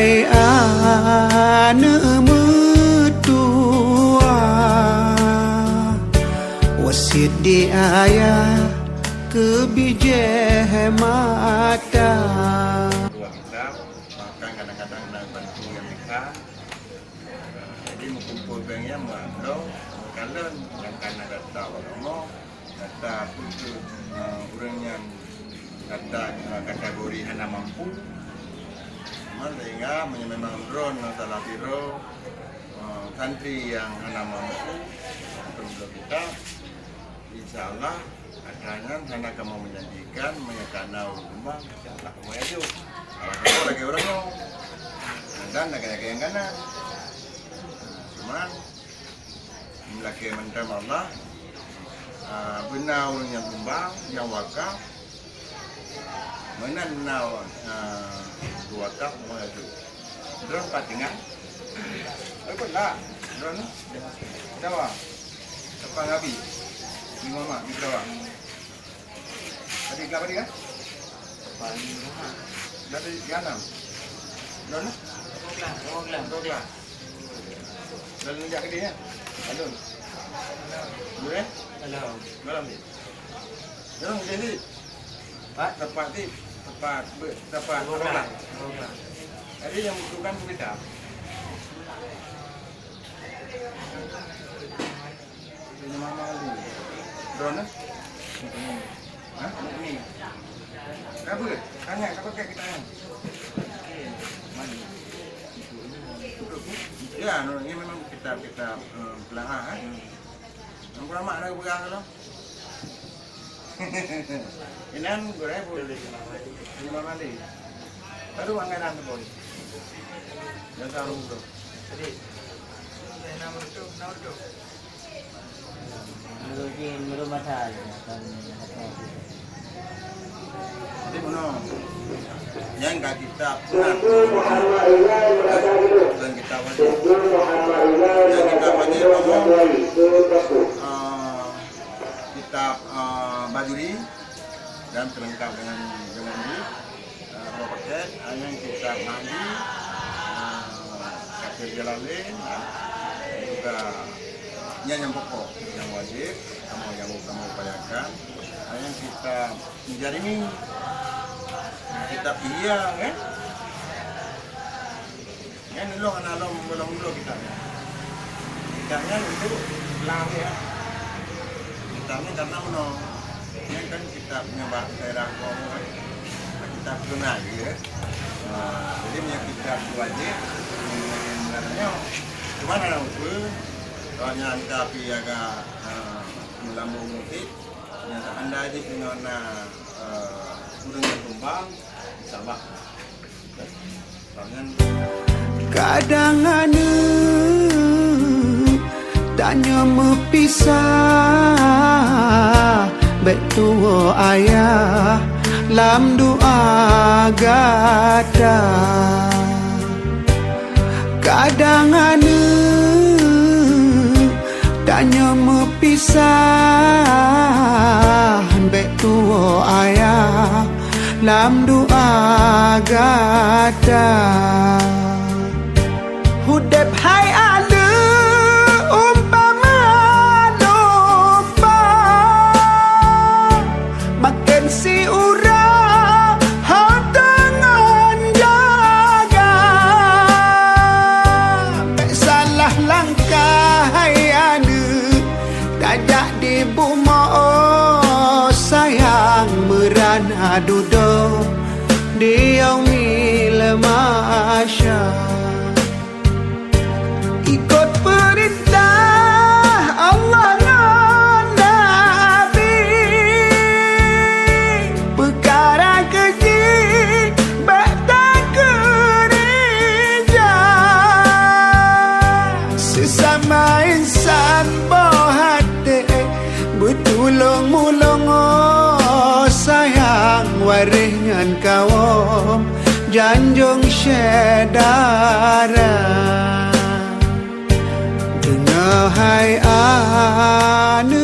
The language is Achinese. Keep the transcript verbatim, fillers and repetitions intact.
Hai aneuk meutuwah, wasiet di ayah keu bijéh mata. Dua kitab, bahkan kadang-kadang na bantu nyang teuka. Jadi meukumpôi péng nyan meuadoh, meukalon nyang ka na data ureueng rumoh, data peue, eh, ureueng nyan data, eh, kategori hana mampu. Cuma sehingga meunyoe memang droeneuh salah sidroe, eh, santri nyang hana mampu, untuk kita, insya Allah, atra nyan hana kamoe menjanjikan, meunyoe ka na ureueng tumbang, insya Allah kamoe aju. Kalau kamoe lagèe ureueng nyoe, dan lagèe-lagèe nyang ka na. Nah, cuman, meulakèe mantong Allah, ah, beuna ureueng nyang tumbang, nyang wakaf, meunan na, ah, wakaf, kamoe aju. Droeneuh pat tinggai? Eh, kon lah. Droeneuh? Dawa. Teupang Abi. Di Muhammad, di Dawa. Tadi ke apa dia? Teupang Muhammad. Dari Ganam. Droeneuh? Dua belas, dua belas. Dua belas. Lalu jak ke dia, ya? Alun. Dulu, eh? Alun. Malam ni. Droeneuh jadi. Pat? Tepat ni, tepat be-, tepat Dua belas. Dua belas. Jadi nyang butuhkan tu kita. Ini Mama Ali. Droeneuh? Hah? Ni. Kenapa? Tanya, kenapa kayak kita ni? Mana? Ya, no, ini memang kita, kita, eh, belahan, eh. Yang ulama ada berang tu. Inan gurèe bu. Lima mandi. Baru anggaran tu, Boy. Yang tahu tu. Jadi, enam ratus, enam ratus. Menurut jih, menurut masa je. Jadi, bunoe. Nyang ka kitab sunat. Bukan kitab wajib. Nyang kitab wajib, eh, kitab, eh, Bajuri dan pelengkap dengan, dengan ini, eh, dua paket, eh, nyang kitab Mahdi, eh, Katil Jalalain, eh, juga nyang, nyang pokok, nyang wajib, kamoe nyang kamoe upayakan. Eh, nyang kitab Jarimi, kitab Ihya, kan? Nyan ulôn hana lom, lom, lom kitab nyan. Kitab nyan untuk lahé. Kitab nyan karena meunoe. Nyan kan kitab nyan bak daerah Gob, kan. Kitab Brunei, ya. Nah, jadi punya kitab tu wajib, nyan, nyan, nyan, nyan. Cuma hana usul, kalau nyan tapi agak, eh, melambung sikit, nyan tak andai je kena na, eh, ureueng nyang tumbang, insya Allah. Kadang aneuk tanyoe meupisah, bèk tuwoe ayah lam doa gata. Kadang aneuk tanyoe meupisah, bèk tuwoe ayah lam doa gata. Udép hai aneuk umpama lupa, maken siuroe ho teungon jaga. Bèk salah langkah hai aneuk, tajak di bumoe, oh sayang, meuran dudoe di yaumil mahsyar. Ikot peurintah Allah ngon Nabi, peukara keu jih bèk takeurija. Seusama insan boh até beutulông-mulông, oh sayang, waréh ngon kawöm, janjong syedara. Deungoe hai aneuk